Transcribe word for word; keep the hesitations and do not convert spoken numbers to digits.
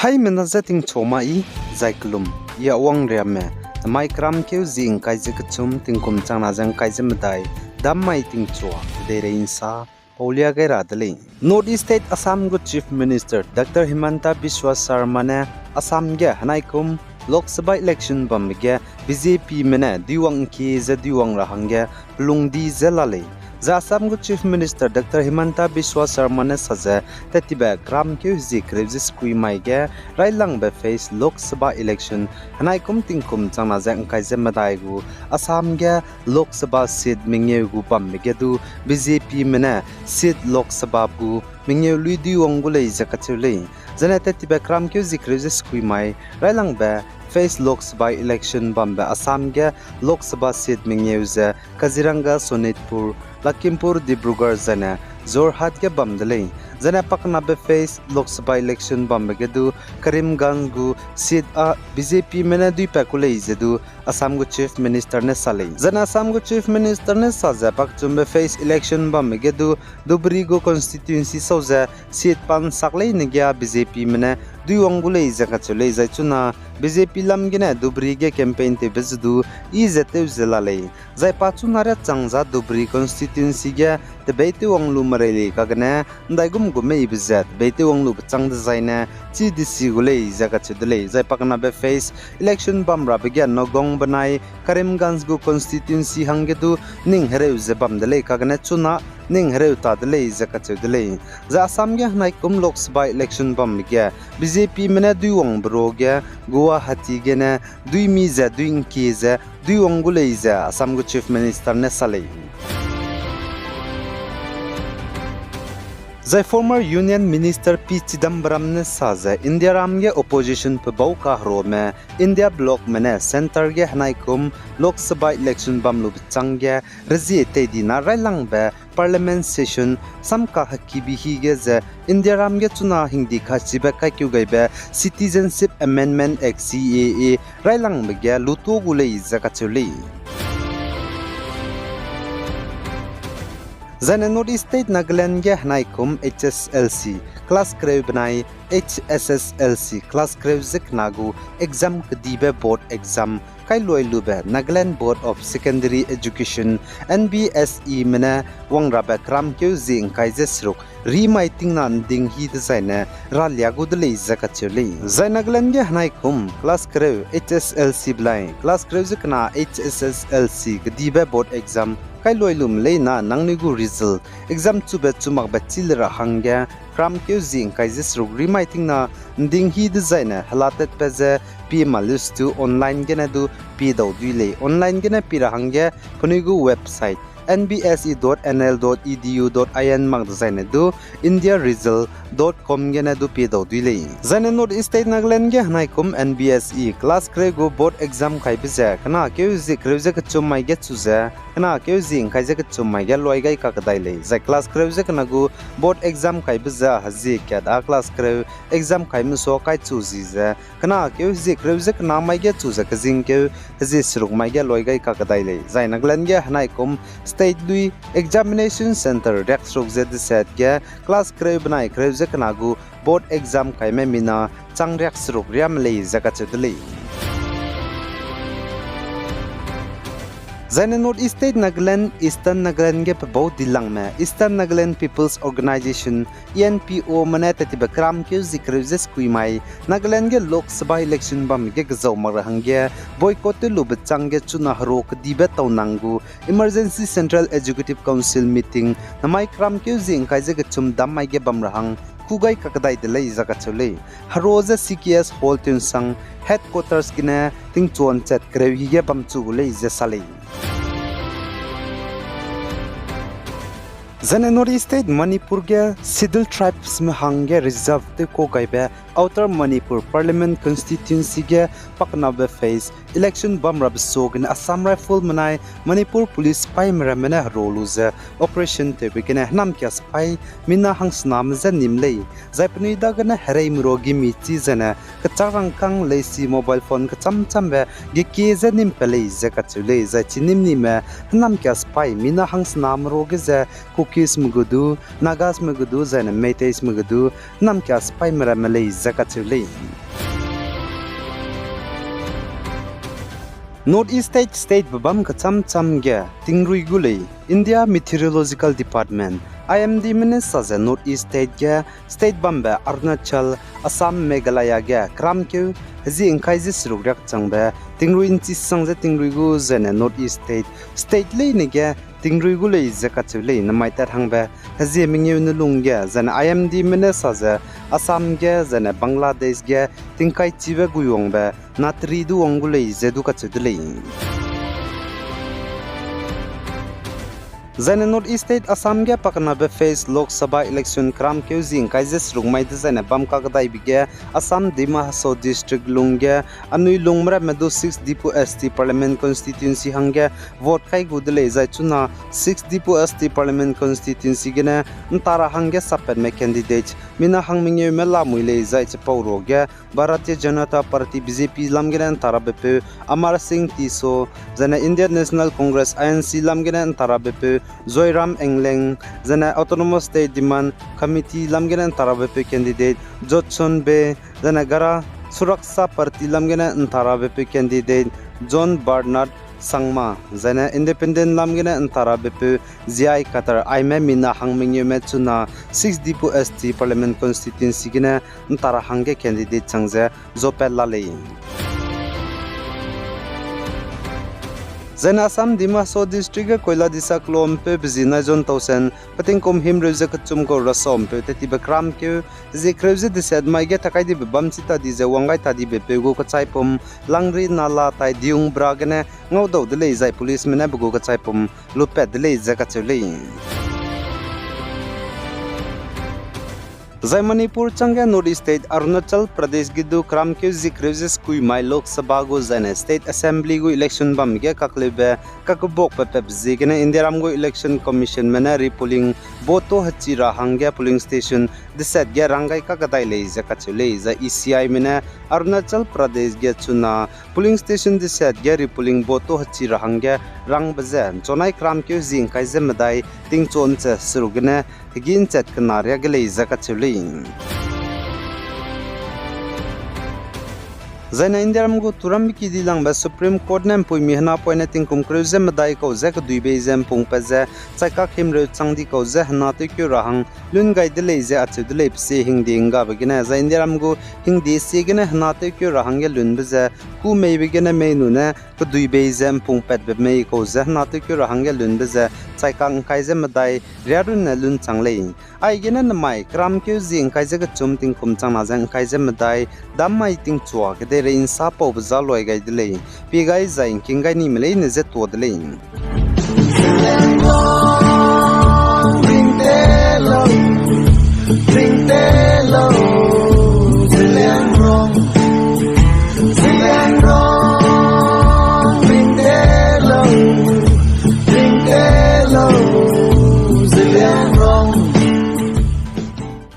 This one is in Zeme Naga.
Haimena je tingchu ma i, zai kelum, i a wangriamme, namai keramkeu zi ngkai ze kechum tingkum changna ze ngkai ze medai, dam mai tingchua, kedeirei nsa, paulia gai ra de lei. North East State Assam gu Chief Minister Doctor Himanta Biswa Sarma ne Assam ge henaikum Lok Sabha election bambe ge B J P me ne duiwang ngkie ze duiwang ra hangge pelung di ze la lei. Zai Assam gu Chief Minister Doctor Himanta Biswa Sarma ne sa ze, tettibe keramkeu zi kereu ze sekui mai ge railangbe phase Lok Sabha election henaikum tingkum changna ze ngkai ze medai gu Assam ge Lok Sabha seat mengeu gu bambe ge du B J P me ne seat Lok Sabha gu mengeu lui duiwang gu lei ze kacheu lei. Zene tettibe keramkeu zi kereu ze sekui mai railangbe phase Lok Sabha election bambe Assam ge Lok Sabha seat mengeu ze Kaziranga, Sonitpur, Lakhimpur, Dibrugarh zene Jorhat ge bam de lei. Zene pakenabe phase Lok Sabha election bambe ge du Karimganj gu seat a B J P me ne duipat ku lei ze du Assam gu Chief Minister ne sa lei. Zene Assam gu Chief Minister ne sa ze pakechumbe phase election bambe ge du Dhubri gu constituency sau ze seat pa nsak leine ge B J P me ne duiwang gu lei ze kacheu lei. Zai chuna B J P lam gene Dhubri ge campaign tewbe ze du i ze tew ze la lei. Zai pa chuna riachang za Dhubri constituency ge tebeitewwang lu merei lei kagene, ndaigum gu meibe ze tebeitewwang lube châng dezaine, chi desi gu lei ze kacheu de lei. Zai pakenabe phase election bamrabe ge Nagaon benai Karimganj gu constituency hangge du ning hereu ze bam de lei kagene chuna ning hereu ta de lei ze kacheu de lei. Zai Assam ge henaikum Lok Sabha election bambe ge B J P me ne duiwangbe ruage Guwahati gene duimi ze dui ngkie ze duiwang gu lei ze Assam gu Chief Minister ne sa lei. Zai former Union Minister P Chidambaram ne sa ze Indiaram ge opposition pebau kaherume India bloc me ne centre ge henaikum Lok Sabha election bam lube châng ge rezie tei dina railangbe Parliament session samka hekibi hi ge ze Indiaram ge chuna hingdi kachibe kaikeu gaibe Citizenship Amendment Act, C A A, railangbe ge lutua gu lei ze kacheu lei. Zaine North East State Nagaland ge henaikum H S L C class kereu benai H S S L C class kereu ze kena gu exam kedibe board exam kailuai lube Nagaland Board of Secondary Education, N B S E me ne wangrabe keramkeu zi ngkai ze seruk rimai tingna nding hi dezaine ralia gu de lei ze kacheu lei. Zai Nagaland ge henaikum class kereu H S L C belai class kereu ze kena H S S L C kedibe board exam kailuai lume leina nangnui gu result exam chube chumakbe chi le ra hangge keramkeu zi ngkai ze seruk rimai tingna nding hi dezaine helatatbe ze pie ma list du online gene du pie dau dui lei. Online gene pie ra hangge penui gu website N B S E dot N L dot E D U dot I N mak dezaine du India Result dot com gene du pie dau dui lei. Zaine North East State Nagaland ge henaikum N B S E class kereu gu board exam kaibe ze kena keu zi kereu ze kechum mai ge chu ze kena keu zi ngkai ze kechum mai ge luai gai kakedai lei. Zai class kereu ze kena gu board exam kaibe ze hezie kat a class kereu exam kaime sua kaichu zi ze kena keu hezie kereu ze kena mai ge chu ze kezingkeu hezie seruk mai ge luai gai kakedai lei. Zai Nagaland ge henaikum state lui examination centre riakseruk ze deset ge class kereu benai kereu ze kena gu board exam kaime mina chang riakseruk riame lei ze kacheu de lei. Zaine North East State Nagaland, Eastern Nagaland ge pebau dilangme Eastern Nagaland People's Organisation, E N P O me ne tettibe keramkeu zi kereu ze sekui mai Nagaland ge Lok Sabha election bam ge kezau mak ra hangge boycott tew lube chang ge chuna hero kedibe taunang gu Emergency Central Executive Council meeting namai keramkeu zi ngkai ze kechum dam mai ge bam ra hang ku gai kakedai de lei ze kacheu lei. Hero ze C K S Hall Tuensang headquarters gene tingchuan chat kereu hi ge bamchu gu lei ze sa lei. Zaine North East State Manipur ge Scheduled Tribes me hangge reserve tewkau gaibe Outer Manipur Parliament Constituency ge pakenabe phase election bam rabe suagene Assam Rifle menai Manipur Police sipaime ramme ne hero lu ze operation tewbe gene hênamkia sipai mina hangsename je nim lei. Zai penui dagene hereime ruagimi chi zene kechak rangkâng leisi mobile phone kechamchambe gekie ze nim pat lei ze kacheu lei. Zai chi nim nime hênamkia sipai mina hangsename ruage ze Kukisme gu du, Nagasme gu du, zaine Meiteisme gu du, hênamkia sipaime ramme lei ze kacheu lei. North East state, state bebâm kecham cham ge tingrui gu lei. India Meteorological Department, I M D me ne sa ze North East state ge state bambe Arunachal, Assam, Meghalaya ge keramkeu hezie ngkai ze seruk riak changbe tingrui nchi sang ze tingrui gu zaine North East state, state leine ge tingrui gu lei ze kacheu lei. Namai tat hangbe hezie mengeu ne lung ge zaine I M D me ne sa ze Assam ge zaine Bangladesh ge tingkai chibe guiwangbe nateri du wang gu lei ze du kacheu de lei. Zaine North East state Assam ge pakenabe phase Lok Sabha election keramkeu zi ngkai ze seruk mai dezaine bam kakdaibe ge Assam Dima Hasao district lung ge anui lungme ramme du six Diphu S T parliament constituency hangge vote kai gu de lei. Zai chuna six Diphu S T parliament constituency gene ntara hangge sappatme candidate mina hang mengeume lamui lei. Zai chipau ruage Bharatiya Janata Party, B J P lam gene ntarabepeu Amar Singh Tisso, zaine Indian National Congress, I N C lam gene ntarabepeu Joyram Engleng, zaine Autonomous State Demand Committee lam gene ntarabepeu candidate Jotson Bey, zaine Gana Suraksha Party lam gene ntarabepeu candidate John Bernard Sangma, zaine independent lam gene ntarabepeu J I Kathar aime mina hang mengeume chuna six Diphu S T parliament constituency gene ntara hangge candidate chang ze zopat la lei. Zaine Assam Dima Hasao district ge Koiladisa kelompeu pezi Naizon Tausen, petingkum himreu ze kechum kau rasampeu tetibe keramkeu hezie kereu ze deset mai ge takai dibe bam chi ta di ze wang gai ta dibepeu gu kechaipum Langri Nala tai Diung Bra gene ngaudau de lei zai policeme ne pe gu kechaipum lutpat de lei ze kacheu lei. Zai Manipur changge North East state Arunachal Pradesh ge du keramkeu zie kereu ze sekui mai Lok Sabha gu zaine State Assembly gu election bam ge kakleube kakebakbe pep ziegene Indiaram gu Election Commissionme ne repolling vote to hechi ra hangge polling station deset ge rang gai kakdai lei ze kacheu lei. Zai E C Ime ne Arunachal Pradesh ge chuna polling station deset ge repolling vote to hechi ra hangge rangbe ze nchonai keramkeu zie ngkai ze medai tingchu nche seruk gene hegî nchat kena riage lei ze kacheu lei. Zaine Indiaram gu turambe kidi langbe Supreme Court ne mpuimi henapoine tingkum kereu ze medai kau ze keduibei ze mpungpat ze chaikak himreu chang di kau ze hena tewkeu ra hang lun gai de lei ze acheu de lei. Pe sie hingde nggabe gene zai Indiaram gu hingde sie gene hena tewkeu ra hangge lunbe ze kû meibe gene mei nune keduibei ze mpungpatbe mei kau ze hena tewkeu ra hangge lunbe ze chaikak ngkai ze medai riarunne lun chang lei. Aigene namai keramkeu zie ngkai ze kechum tingkum changna ze ngkai ze medai dam mai tingchua kedeirei nsa paube za loi gai de lei. Pie gai zai ngking gai nime leine je tuâ de lei.